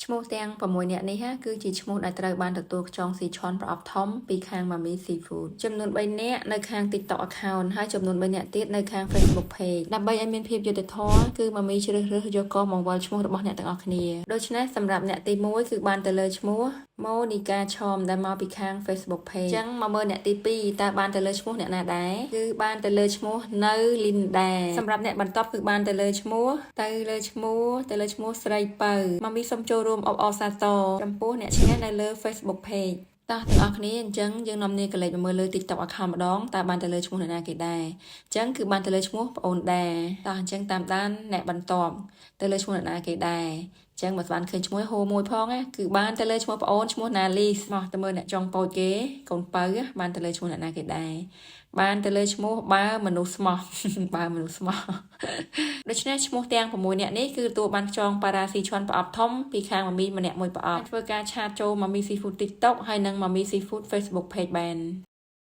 ឈ្មោះទាំង6នាក់នេះគឺជាឈ្មោះដែលត្រូវបានទទួលខ្យងស៊ីឆុនប្រអប់ធំពីខាង Mami Seafood ចំនួន3នាក់នៅខាង TikTok account ហើយចំនួន3នាក់ទៀតនៅខាង Facebook page ដើម្បីឲ្យមានភាពយុត្តិធម៌គឺ Mami ជ្រើសរើសយកកបង្វិលឈ្មោះរបស់អ្នកទាំងអស់គ្នាដូច្នេះសម្រាប់អ្នកទី1គឺបានទៅលើឈ្មោះម៉ូនីកាឆមដែលមកពីខាង Facebook page អញ្ចឹងមកមើលអ្នកទី2តើបានទៅលើឈ្មោះអ្នកណាដែរគឺបានទៅលើឈ្មោះនៅលីនដាសម្រាប់អ្នកបន្ទាប់គឺបានទៅលើឈ្មោះទៅលើឈ្មោះទៅលើឈ្មោះស្រីពៅម៉ាមីសូមចូលរួមអបអរសាទរចំពោះអ្នកឈ្នះនៅលើ Facebook page តោះទាំងអស់គ្នាអញ្ចឹងយើងនាំនាកលេចមកមើលលើ TikTok account ម្ដងតើបានទៅលើឈ្មោះអ្នកណាគេដែរអញ្ចឹងគឺបានទៅលើឈ្មោះប្អូនដែរតោះអញ្ចឹងតាមដានអ្នកបន្ទាប់ទៅលើឈ្មោះអ្នកណាគេដែរអញ្ចឹងបើស្មានឃើញឈ្មោះហូមួយផងណាគឺបានទៅលើឈ្មោះប្អូនឈ្មោះណាលីសមកទៅមើលអ្នកចុងពោចគេកូនពៅបានទៅលើឈ្មោះអ្នកណាគេដែរបានទៅលើឈ្មោះបើមនុស្សស្មោះ បើមនុស្សស្មោះ ដូច្នេះឈ្មោះទាំង6នាក់នេះគឺទទួលបានខ្យងប៉ារ៉ាស៊ីឈុនប្រអប់ធំពីខាងម៉ាមីម្នាក់មួយប្រអប់ធ្វើការ chat ចូលម៉ាមី Seafood TikTok ហើយនិងម៉ាមី Seafood Facebook Page បាន។